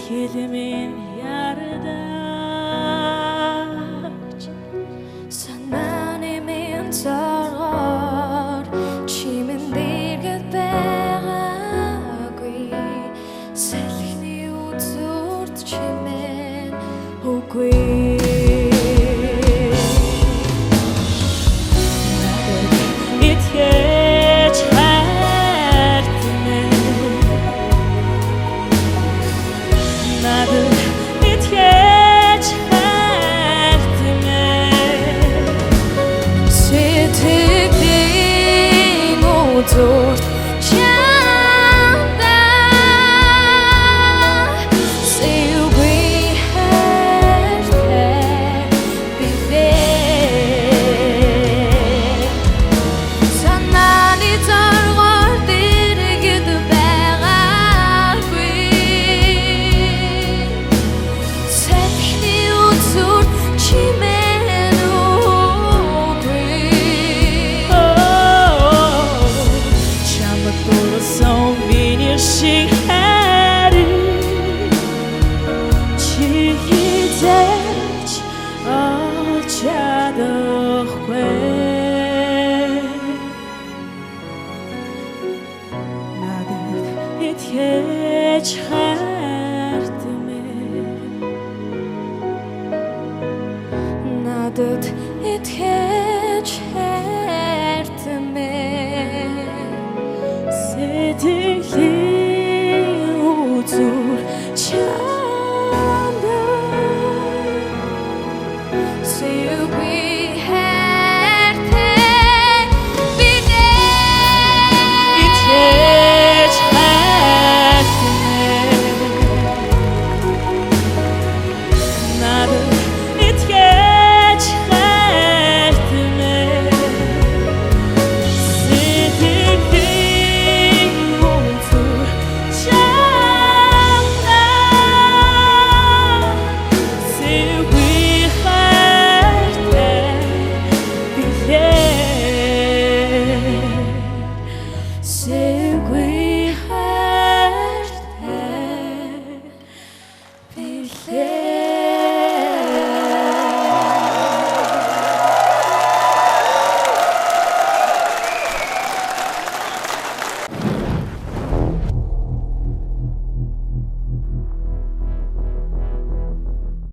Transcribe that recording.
Сэтгэл минь ярдаач Санааны минь зоргоор чимэн дэргэд байгаагүй. Салхины үзүүрт чимээ үгүй. Надад итгэж хайртмэ. Надад итгэж хайртмэ. Сэтгэлийн үзүүрт чамдаа сэвгүй хайртай билээ. Санааны зоргоор дэргэд байгаагүй. Салхины үзүүрт чимээ үгүй. Чамд дурсан миний шиг хайр чи хэзээ ч олж чадахгүй. Надад итгэж хайртмэ. Надад итгэж хайртмэ. Сэтгэлийн үзүүр чамдаа Сэвгүй